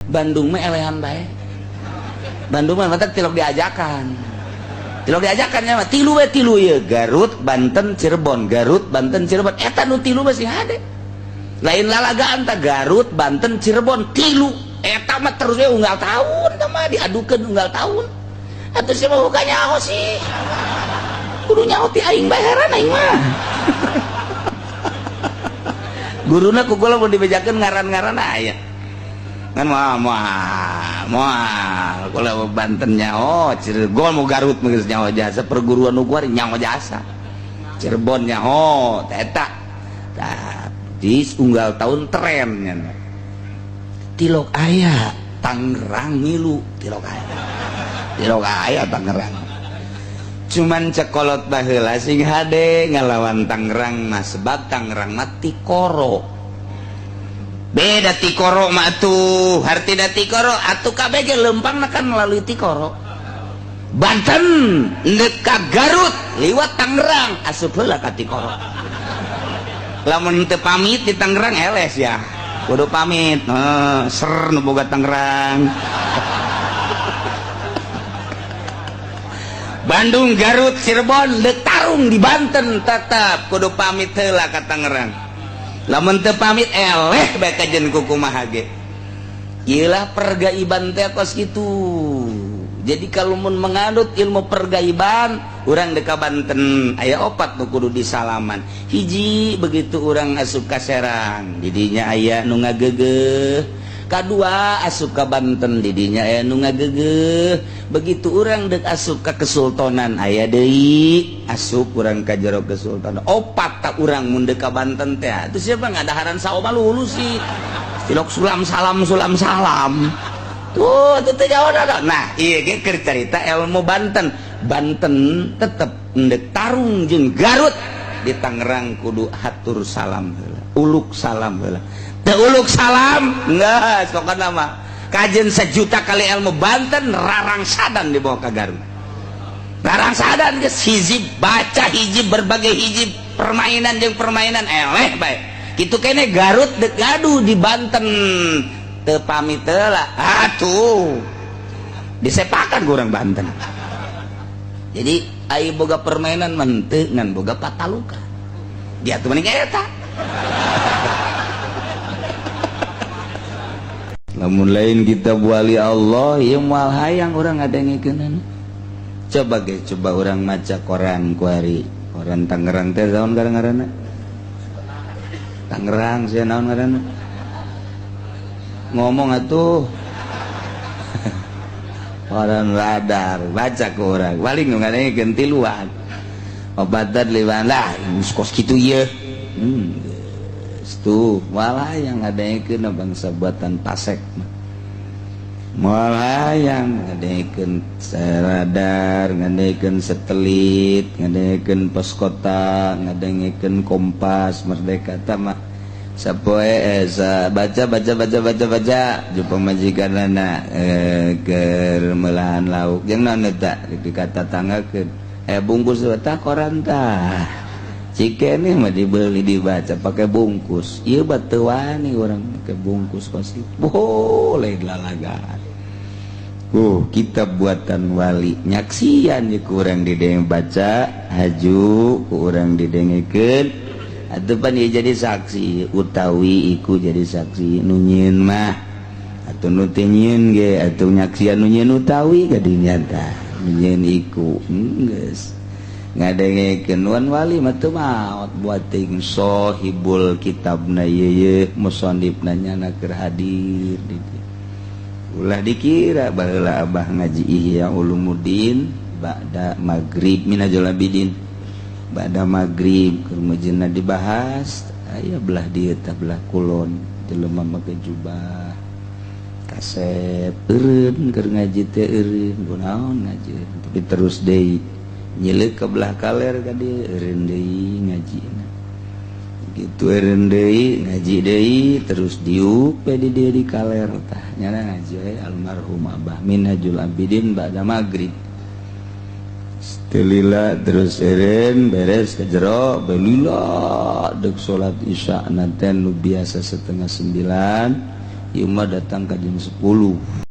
Bandung mah elehan bae. Bandung mah matak tilok diajakan. Tilok diajakan nya mah tilu we, tilu ye, Garut, Banten, Cirebon, Garut, Banten, Cirebon. Eta nu tilu mah sing hade. Lain lalagaan ta Garut, Banten, Cirebon tilu. Eta mah terus we unggal tahun tah mah diadukeun unggal tahun. Atuh siapa buka nyaho sih? Kudu nyaho ti aing bae, heran aing mah. Guruna ku kula mun dibejakeun ngaran-ngaran aya. Kan moal moal moal kula Banten nyaho, Cirebon mau Garut mah geus nyaho jasa perguruan nu kuari nyaho jasa. Cirebon nyaho teh eta. Tah, di unggal tahun trennya. Tilok aya Tangerang ngilu, tilok aya. Tilok aya Tangerang. Cuman cekolot baheula sing hade ngalawan Tangerang mah sebab Tangerang mah tikoro. Beda tikoro mah tuh, hartina tikoro atuh kabeh ge lempangna kan melalui tikoro. Banten ndek ka Garut liwat Tangerang asup heula ka tikoro. Lamun teu pamit di Tangerang eles ya. Kudu pamit, heuh, ser nu boga Tangerang. Bandung, Garut, Cirebon dek tarung di Banten tetap kudu pamit heula ka Tangerang. Lamun teu pamit eleh bae kajen kumaha ge. Ieulah pergaiban teh kos kitu. Jadi kalau mun menganut ilmu pergaiban, urang dek ka Banten aya opat nu kudu disalaman. Hiji begitu urang asup ka Serang, didinya aya nu ngageugeuh. Kadua asup ka Banten, didinya aya nu ngageugeuh. Begitu urang dek asup ka Kesultanan aya deui, asup urang ka jero Kesultanan. Opat tak urang mun deuk ka Banten teh. Itu siapa ngadaharan saoma lulus sih. Tilok sulam salam sulam salam. Tuh, itu teh jauh dah. Nah, iya ge keur carita ilmu Banten. Banten tetep ndek tarung jeung Garut di Tangerang kudu hatur salam heula, uluk salam heula. Teu uluk salam, geus pokona mah. Kajen sejuta kali ilmu Banten rarangsadan dibawa ka Garut. Rarangsadan geus hizib baca hizib berbagai hizib permainan jeung permainan eleh bae. Kitu kene Garut dek gaduh di Banten teu pamit heula. Atuh disepakan ku urang Banten. Jadi ai boga permainan mah henteu ngan boga pataluka. Dia tuh mending eta. Lamun lain kita wali Allah ieu moal hayang urang ngadengikeunana. Coba ge, coba urang maca koran kuari. Koran Tangerang teh naon ngaranna? Tangerang sia naon ngaranna? Ngomong atuh. Koran Radar, baca ku urang. Paling nu ngadengikeun tiluan. Obatan liwan lah, geus kos kitu ieu. Tuh malah yang ngadengikeun bangsa buatan pasek mah. Malah yang ngadengikeun Radar, ngadengikeun Satelit, ngadengikeun Pos Kota, ngadengikeun Kompas, Merdeka tah mah sapoe esa baca baca baca baca baca jumpa majikanana keur meulahan lauk jeung naon eta dikata tanggakeun bungkus eta koran tah. Cikene mah dibeli dibaca pakai bungkus. Ieu batu wani urang pakai bungkus pasti. Boleh lalagaan. Kitab buatan wali nyaksian ye ku urang didenge baca haju ku urang didengekeun atuh pan ieu jadi saksi utawi iku jadi saksi nu nyieun mah atuh nu teu nyieun ge atuh nyaksian nu nyieun utawi kadinya tah nu nyieun iku geus ngadengekeun wan wali mah teu maot buat ting sohibul kitabna ieu ye musannifna nyana keur hadir di dieu. Ulah dikira baheula abah ngaji Ihya Ulumuddin ba'da maghrib Minhajul Abidin ba'da maghrib keur mujina dibahas aya belah dieu tah belah kulon jelema make jubah kasep eureun keur ngaji teh eureun kunaon ngaji tapi terus deui nyileuk ke belah kaler ka dieu eureun deui ngajina gitu eureun deui ngaji deui terus diuk we di dieu di kaler tah nyana ngaji we almarhum Abah Minhajul Abidin ba'da maghrib. Telila terus eureun beres ke jero belila dek salat isya nanten nu biasa 8:30. Ieu mah datang ka jam 10.